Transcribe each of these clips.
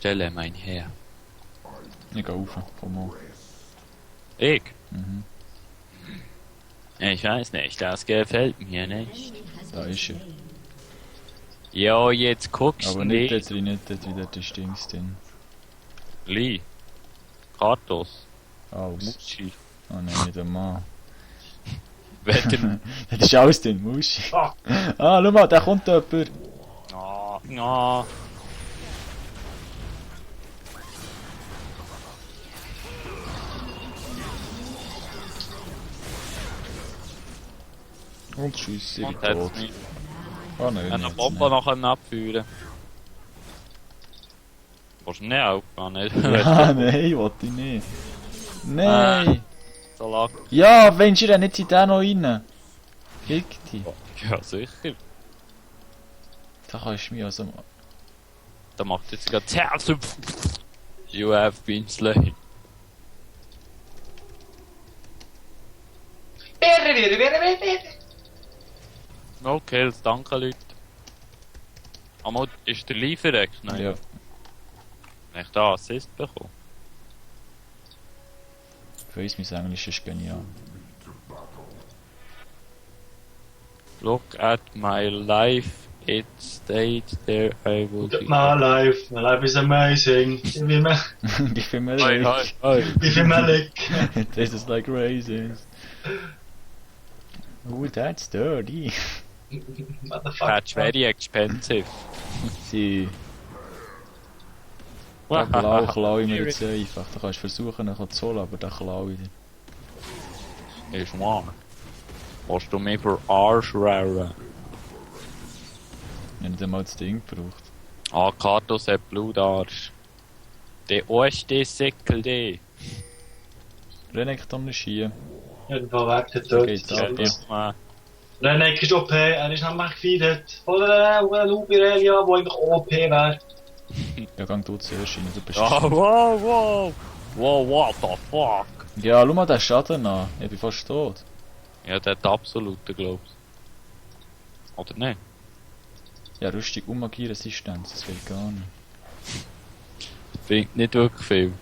Stelle, mein Herr? Ich geh rauf, komm mal. Ich? Mhm. Ich weiß nicht, das gefällt mir nicht. Da ist er. Ja, jetzt guckst Aber du nicht nicht. dort drin, nicht dort drin, dort ist Dings drin. Lee. Kartos. Alles. Muschi. Oh nein, nicht einmal. Wetter. Das ist alles drin, Muschi. Ah, schau mal, da kommt jemand. Ah, ja. Und Schuss, ich Und bin tot. hat's mich Oh nein, eine jetzt Bombe nicht. noch abführen. Willst du nicht aufgehen, nicht? Ja, nein, wollte ich nicht. Nein! So lang. Ja, wenn ihr nicht in den noch rein. Fick dich. Ja, sicher. Da kannst du mich also... Da macht jetzt gerade Zerr. You have been slain. Okay, danke Leute. Amod, ist der Lee verreckt? Nein. Ja. Nicht da Assist bekommen. Für uns, mein Englisch ist genial. Look at my life. It stayed there. I will Look at my life. My life is amazing. Give me Gib mir Hi, hi, hi. Malik. It tastes like raisins. Oh, that's dirty. Motherfucker. That's very expensive. Sie... Den Blau klaue ich mir jetzt einfach. Da kannst du versuchen, ihn zu holen, aber den klaue ich dir. Ist wahr. Willst du mich für Arsch rauern? Ich habe nicht einmal das Ding gebraucht. Ah, Kartos hat Blutarsch. Der erste Säckel, der. Renek da nicht hier. Irgendwo weg, der Tod. Geht's ab. Ja. Renek ist OP, er ist nämlich gefeiert. Oder ein Ubirelia, der eigentlich OP wäre. Ja, gang du zuerst rein, du bist... Oh, wow, wow. Wow, what the fuck? Ja, schau mal den Schaden an. Ich bin fast tot. Ja, der hat absolute, glaubst du. Oder nicht? Ja, Rüstung und Magieresistenz, das will gar nicht. Finde nicht wirklich viel.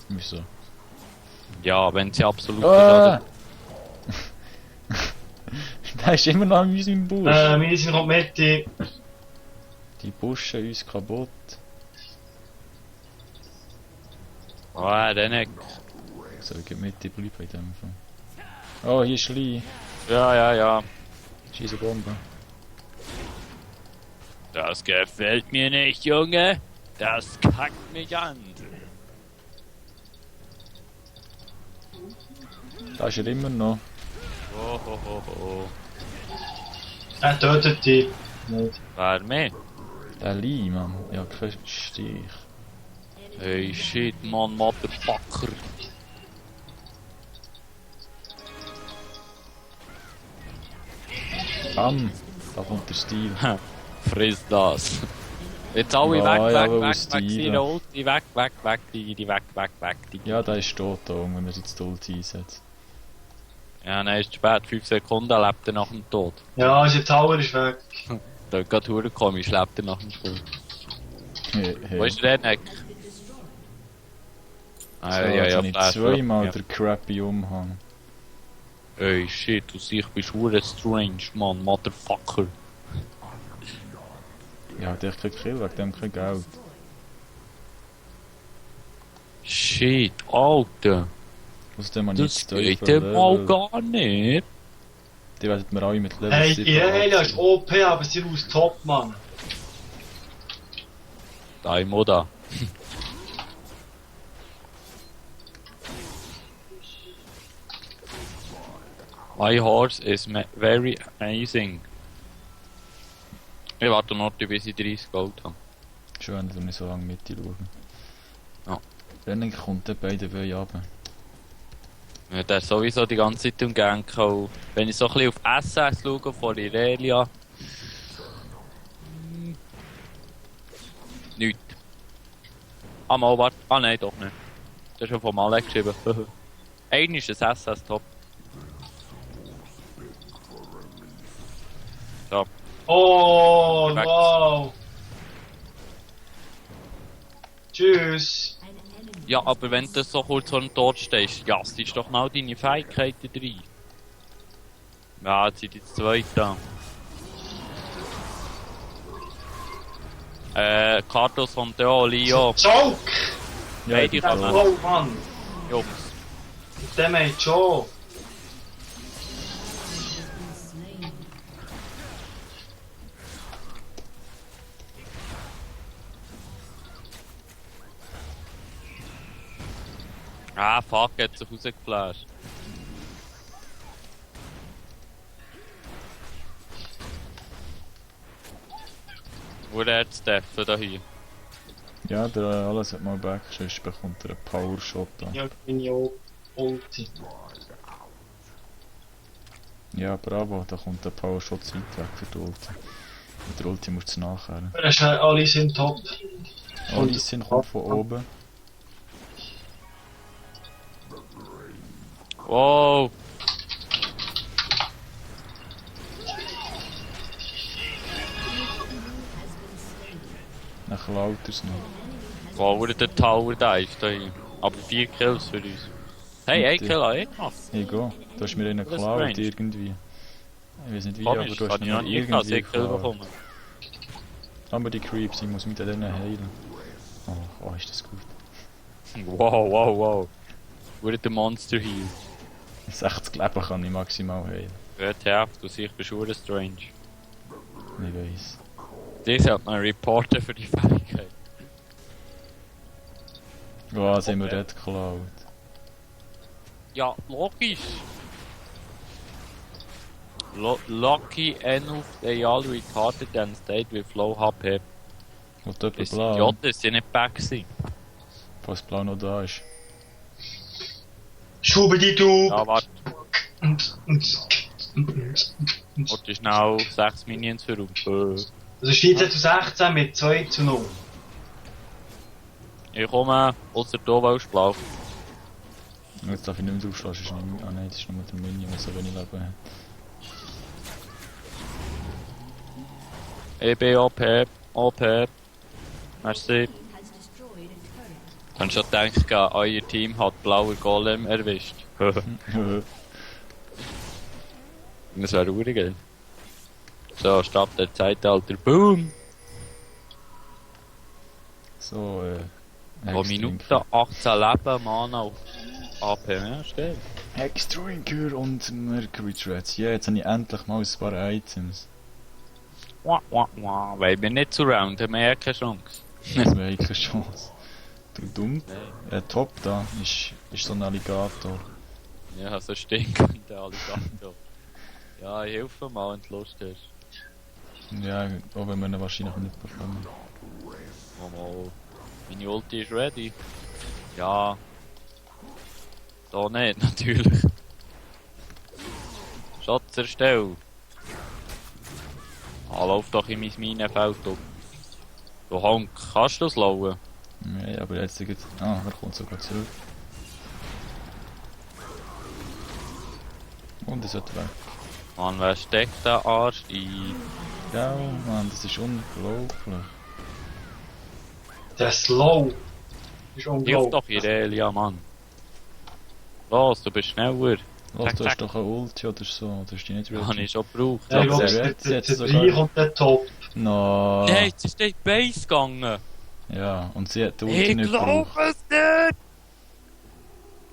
Wieso? Ja, wenn sie absolut Ah! Der ist immer noch in unserem Busch. Wir sind noch Mitte. Die pushen uns kaputt. Ah, der nicht. So, ich geh mit, ich bleibe in dem Fall. Oh, hier ist Lee. Ja, ja, ja. Scheiße Bombe. Das gefällt mir nicht, Junge. Das kackt mich an. Da ist er immer noch. Oh, oh, oh, oh. Er tötet die. Nicht. Wer mehr? Der Lee, Mann. Ja, kein Stich. Hey, shit, man, Motherfucker. Bam! Da kommt der Stil. Friss das. Jetzt alle Ja, weg, ja, weg, aber weg, aus weg, Stilen. ihre Ulti, weg, weg, weg, die weg, weg, weg, die. Ja, der ist tot da, wenn er jetzt die Ulti einsetzt. Ja, nein, ist spät, 5 Sekunden lebt er nach dem Tod. Ja, unser Tower ist weg. Da ist gerade verdammt komisch, lebt er nach dem Tod. Hey, hey. Wo ist der Redneck? Ah, So, ja, jetzt ja, habe ich Flash, zweimal ja. der crappy Umhang. Ey, shit, du siehst, bist hure strange, man, Motherfucker. Ja, der kriegt Kill, wegen dem kein Geld. Shit, Alter. Außerdem habe ich Das jetzt geht Teufel ja mal Level. gar nicht. Die werden mir alle mit Level Hey, 7 Irelia ist abziehen. OP, aber sie ist top, Mann. Da im Oda. My horse is very amazing. Ich warte noch, bis ich 30 Gold habe. Schön, dass wir nicht so lange mit dir schauen. Ja. Dann kommt der beide Wege runter. Ja, der ist sowieso die ganze Zeit im Gang. Wenn ich so ein bisschen auf SS schaue von Irelia. Nichts. Ah, mal, warte. Ah, nein, doch nicht. Das ist schon vom Alex geschrieben. Einer ist ein SS-Top. So. Oh, Weg. wow. Tschüss. Ja, aber wenn du so kurz vor dem Tod stehst, ja, es ist doch mal deine Fähigkeiten drin. Ja, jetzt sind die zwei da. Carlos von Deo, Leo. Joke! Ja, Hey, die ich kann man. Oh Mann. Jungs. Mit dem hat schon. Ah, fuck, hat sich rausgeflasht. Wo der Steffen da hier? Ja, der alles hat mal back, sonst bekommt er einen Power-Shot an. Ja, bin ich auch Ulti. Ja, bravo, da kommt der Power-Shot weit weg für die Ulti. Und der Ulti muss nachher. Alle sind top. Alle sind kommt von oben. Wow! Dann klaut er es noch. Wow, wo der Tower da ist, da hier. Aber 4 Kills für uns. Hey, 1 Kill habe ich gemacht. Hey, go. Du hast mir einen Das ist geklaut strange. irgendwie. Ich weiß nicht wie, Komisch, aber du hast kann ich noch mir nie gehabt, irgendwie 6 Kill geklaut. bekommen. Aber die Creeps, ich muss mit denen heilen. Oh, ist das gut. Wow, wow, wow. Wo der Monster hier? 60 Leben kann ich maximal heilen. Wird heftig, du siehst, bist du strange. Ich weiss. Das sollte man reporten für die Fähigkeit. Was haben wir dort geklaut? Ja, logisch. Lucky enough, they all retarded and stayed with low HP. Wo jemand Das blau? Idioten, das sind nicht back gewesen. Falls blau noch da ist. Schube die du! Ja, warte, warte schnell 6 Minions für uns. Also steht 16 mit 2:0. Ich komme, ausser du willst blau. Jetzt darf ich nicht mehr draufschlagen, ist nicht mehr. Ah nein, das ist nur mit dem Minion, der so wenig Leben hat. Ich bin OP, OP. Merci. Kannst du denken, euer Team hat blaue Golem erwischt. Das wäre ruhig. So, Stadt der Zeitalter. Boom! So, Pro Minute 18 Leben, Mana auf AP. Ja, stimmt. Hexdrinker und Mercury Threads. Ja, jetzt habe ich endlich mal ein paar Items. Wah, wah, wah. Weil wir nicht surrounden, haben wir ja keine Chance. Das wäre keine Chance. Du dumm. Nein. Top da ist so ein Alligator. Ja, so stinkender Alligator. Ja, ich helfe mal, wenn du Lust hast. Ja, auch wenn wir ihn wahrscheinlich nicht bekommen. Oh, mal. Meine Ulti ist ready. Ja. So nicht, natürlich. Schatz erstellt. Ah, lauf doch in mein Minenfeld ab. Du Honk, kannst du das lauen? Nee, aber jetzt geht's. Ah, er kommt sogar zurück. Und er sollte weg. Mann, wer steckt der Arsch ein? Ja, Mann, das ist unglaublich. Der Slow. Ist Hilf unglaublich. doch Irelia, Mann. Los, du bist schneller. Was, Zack, du hast zack. doch eine Ulti oder so, oder hast du die nicht Habe ready? ich schon gebraucht. Ja, ich Ja, glaube, sehr der jetzt, jetzt der sogar. 3 kommt der Top. No. Nein, jetzt ist die Base gegangen. Ja, und sie hat die Ulti Ich nicht glaube gebraucht. es nicht!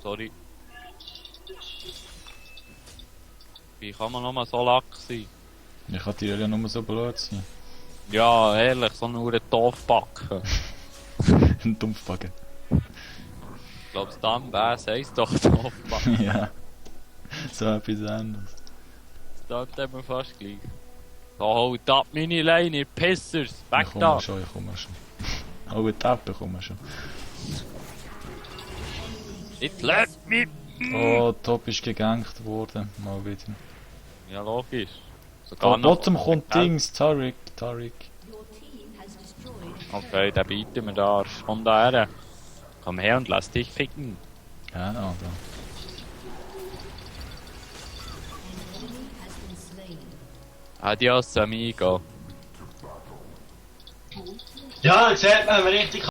Sorry. Wie kann man nochmal so lack sein? Ich kann dir ja nur so blöd sein. Ja, ehrlich, so nur ein Dorfbacken. Ein Dumpfbacken. Ich glaube, dann wär's heisst doch Dorfbacken. Ja. So etwas anderes. Das haben wir fast gleich. So, holt ab meine Leine, ihr Pissers! Weg Ich komme da! schon, ich komme schon. Oh, eine Tappe kommen schon. Jetzt lässt mich! Oh, Top ist gegankt worden. Mal wieder. Ja, logisch. Oh, Sogar bottom kommt Dings, Tarik. Okay, den bieten wir da. Komm da her. Komm her und lass dich ficken. Ja, da. Adios, amigo. Ja, jetzt hat man richtig